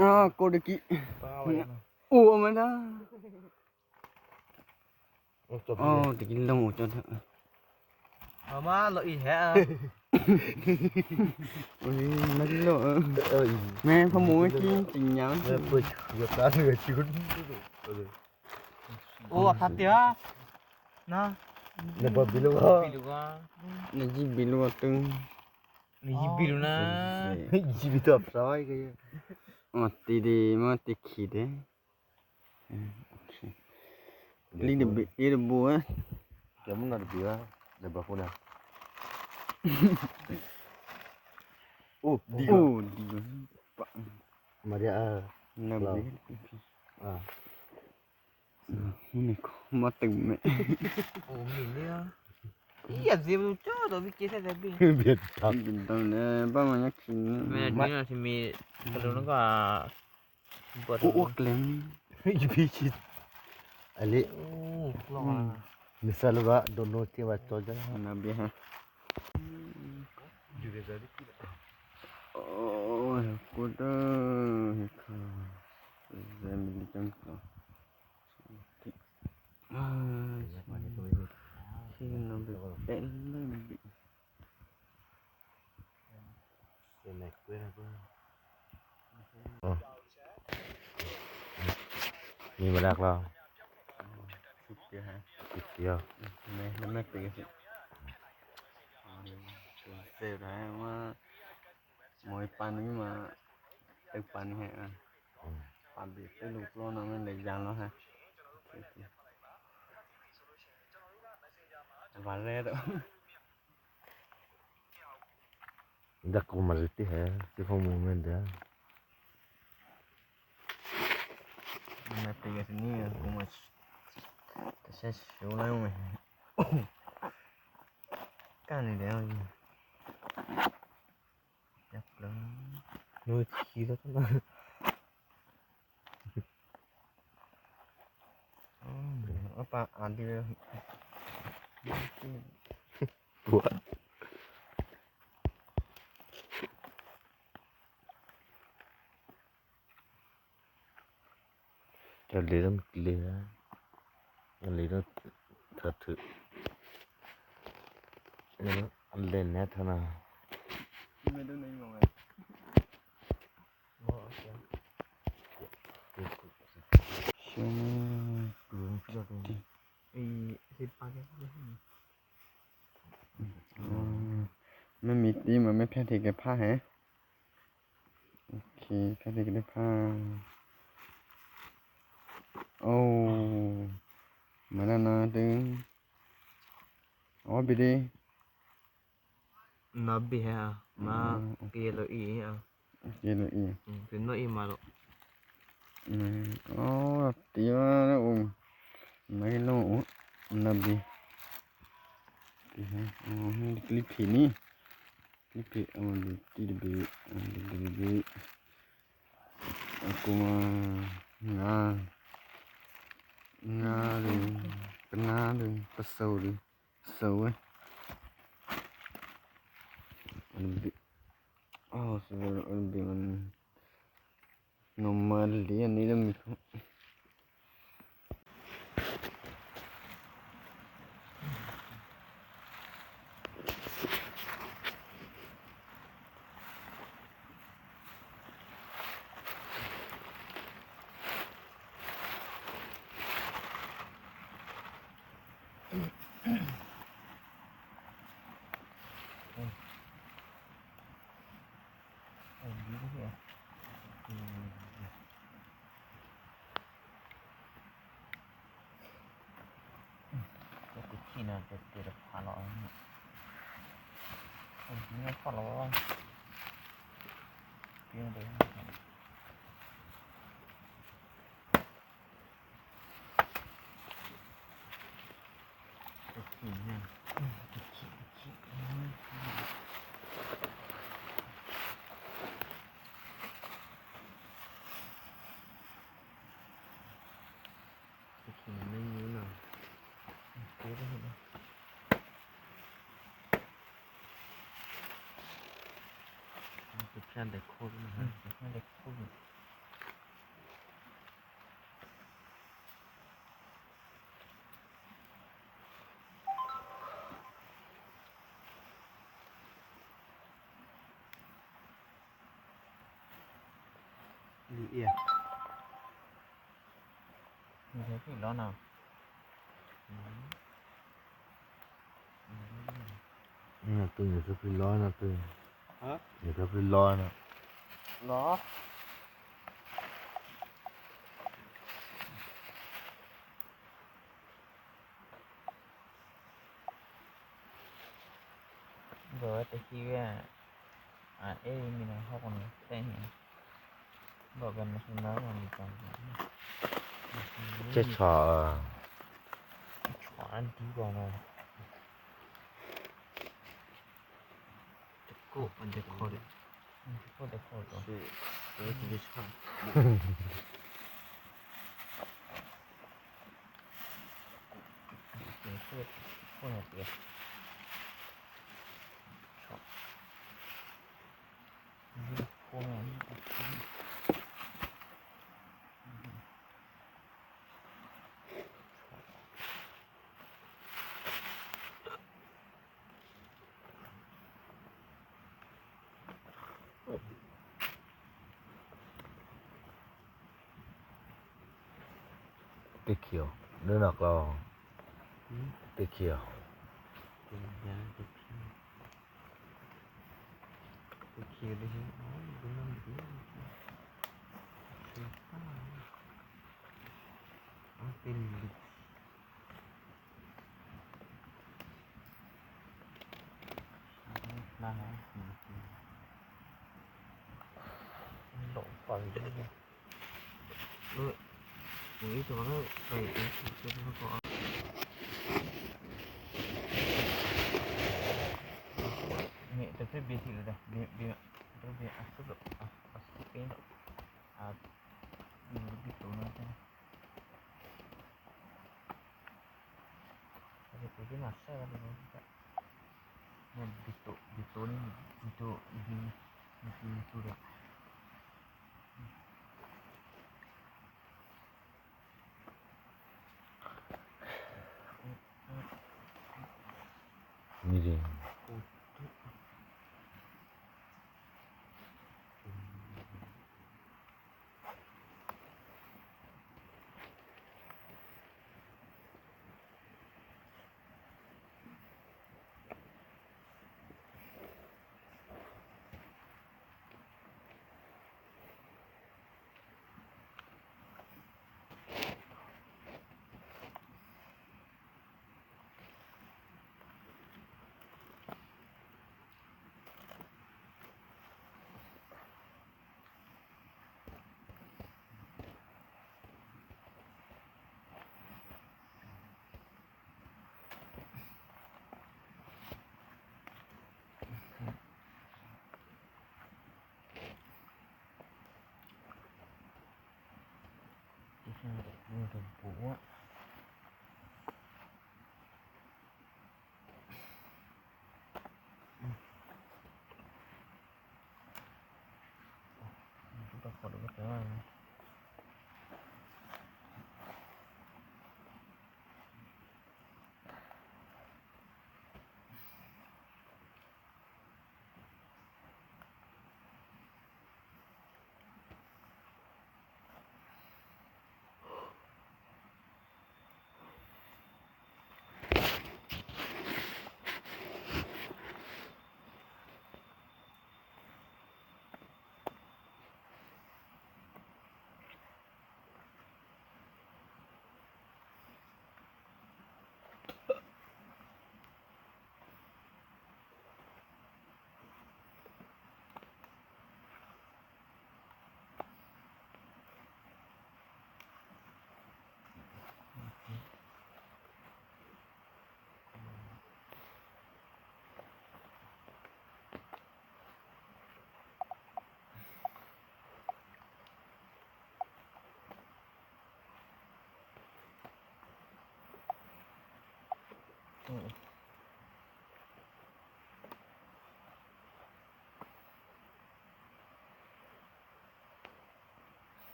ອ່າ ໂກດະກິ ໂອ ອາມາດາ ໂອ້ ຕະກິນລົງ ໂອ ຈົນ ເອົາມາໂລະອີແທ້ ໂອ້ຍ ມາໂລະ ເອີ ແມ່ ພະໂມກິນ ກິນຫຍັງ ເປີດເຫືອຕາເຫຼືອຈຸນ ໂອ້ ພັດເຕຍ ນະ ນະ ນະ ນະ ຈິບິລຸ ນະ ຈິບິລຸ ຕຶງ ນະ ຈິບິລຸ ນະ ຈິບິລຸ ຊອຍ ກະ ອອດຕິດີ ມາຕິຄີເດ ເອີ ໂອເຄ ລີດເດີ ລີດເດີ ໂບ ເກມມັນນະ ເດີ ເດີ ໂບ ພຸນນະ ໂອ້ ດີ ໂອ້ ດີ ມາເດ ເອີ ນະ ເອີ ອາ ມັນນີ້ມາຕຶມແມ່ ໂອ້ ມີເນຍ ອີ ຢາກຊິຮູ້ຈ້ອດ ວິກິແທ້ໆ ບິ ເບດຕັບ ເປັນຕຳແຫຼະ ປະມານຍັກຊິ ແມ່ນ ມາ ນີ້ນະ ຊິມີກະດູກ ກະ ໂອ້ ໂອ້ ເກມ ອີພີ ຊິດ ອາລີ ໂອ້ ລອງ ອືມ ມິຊາລະວະ ໂດນໂນ ເທວະ ໂຕຈະ ນະເບຮະ ໂອ້ຍ ກູເດີ ເຮັດຂ້າວ ແຊນດິດຈັງກະ ອາ ຊິນຳໄປເປັນເລີຍ ມີມາດັກລາວ ສຸດຍອດ ສຸດຍອດ ແມ່ນ ແມ່ນ ເຊວໄດ້ມາ ມວຍປັນນີ້ມາ ຕຶກປັນນີ້ໃຫ້ ອາ ອືມ ປັນເບດ ຕຶກລູກໂລນຳ ແມ່ນໄດ້ຢ່າງເນາະ ຮະ ໂອເຄ ຫວານແລ້ວ Dah aku mesti ha, si kamu menda. Mati kat sini aku mas. Saya show lah meh. Kan ni dia. Siap lah. Nuti kita tu lah. ອືມ ເອົາປາອັນດຽວ ຈະເລີນເລີຍ ເລີນ ຖ້າຖືກ ເລີນແນ່ເທົ່ານັ້ນ. ມັນມີຕີມ ມັນແມ່ນແພນທີ່ເກັບຜ້າແຮະ. ໂອເຄ ແພນທີ່ເກັບຜ້າ. ໂອ້ ມາແລ້ວນະ ຕຶງ. ອໍ ບີດີ. ນະບີແຮ ມາ ເກໂລອີ ເກໂລອີ ອືມ ເປັນໂນອີມາໂລ ອືມ ອໍ ຕີມາແລ້ວ ໂອ້ ນະບີໂລ ນະບີ ຕີຮະ ອໍ ລິພີນີ້ ລິພີ ເອົາ ຕີດະບີ ອາ ດີດະບີ ອາ ກູມາ ງາ ງາເລີຍ ກະນາເລີຍ ປະເສົາເລີຍ. ເສົາເວີຍ ອັນນີ້ ອໍ ເສົາ ອັນນີ້ມັນ ນອມມາລີ ອັນນີ້ລະມີ ໂອ້ ອືມ ແຕ່ຕິດຂີ້ນະ ແຕ່ ແຕ່ພາເລາະ ເອົາເນາະ ເອົາເນາະ ພາເລາະ ເປັນໄດ້.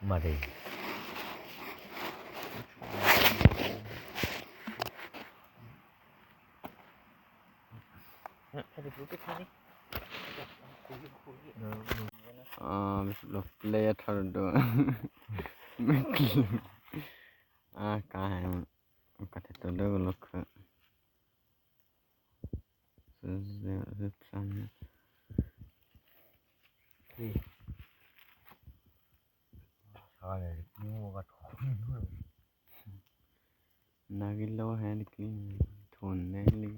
Mari. Aa, bis lo play atharo do. Mekli. Aa, ka hai. Ka te to do lo kha. Nagilo hai likli. Thon ne li.